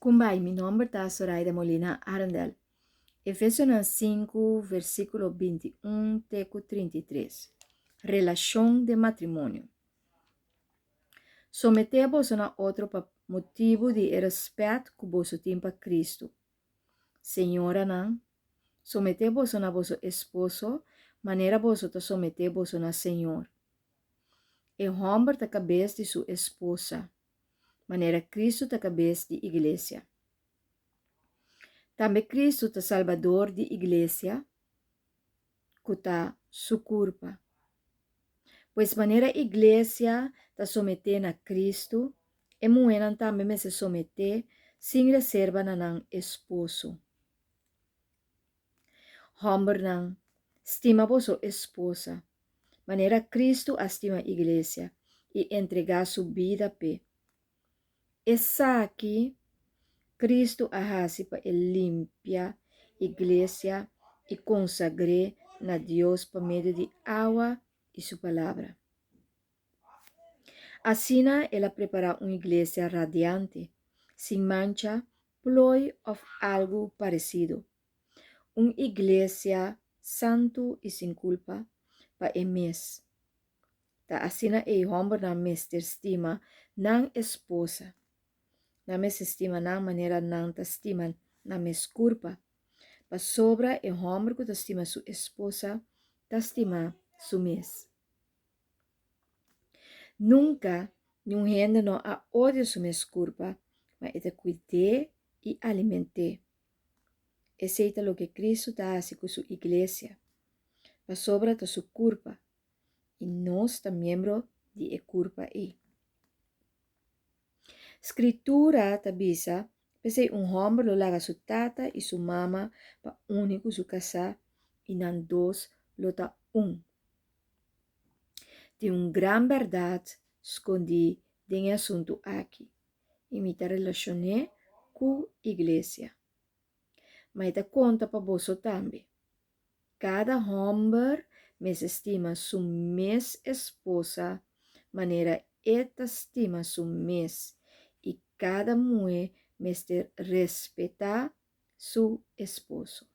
Kumbai, mi nomber ta Soraida Molina Arendel. Efesionan 5, versíkulo 21 te ku 33. Relashon den matrimonio. Someté boso na otro pa motibu di e rèspèt ku boso tin pa Kristu. Señoranan, someté boso na boso esposo manera boso ta someté boso na Señor. E hòmber ta kabes di su esposa, manera Kristu ta kabes di iglesia. Tambe Kristu ta Salbador di iglesia, ku ta su kurpa. Pues manera iglesia ta someté na Kristu, e muhénan tambe mester someté sin reserva na nan esposo. Hòmbernan, stima boso esposa, manera Kristu a stima iglesia i entregá su bida p'e. Esaki Kristu a hasi pa e limpia iglesia i konsagr'é na Dios pa medio di awa i su palabra. Asina el a prepará un iglesia radiante, sin mancha, ploi òf algu paresido, un iglesia santu i sin kulpa pa e mes. Ta asina ei hòmbernan mester stima nan esposa. Nan mester stima nan manera nan ta stima nan mes kurpa. Pasobra e hòmber ku ta stima su esposa ta stima su mes. Nunka niun hende no a odia su mes kurpa, ma e ta kuid'é i aliment'é. Esei ta loke Kristu ta hasi ku su iglesia, pasobra ta su kurpa, i nos ta miembro di e kurpa ei. Skritura ta bisa, P'esei un hòmber lo laga su tata i su mama pa uni ku su kasá, i nan dos lo ta un. Tin un gran bèrdat skondí den e asuntu aki, i mi ta relashon'é ku iglesia. Ma e ta konta pa boso tambe. Kada hòmber mester stima su mes esposa manera e ta stima su mes, i kada muhé mester respetá su esposo.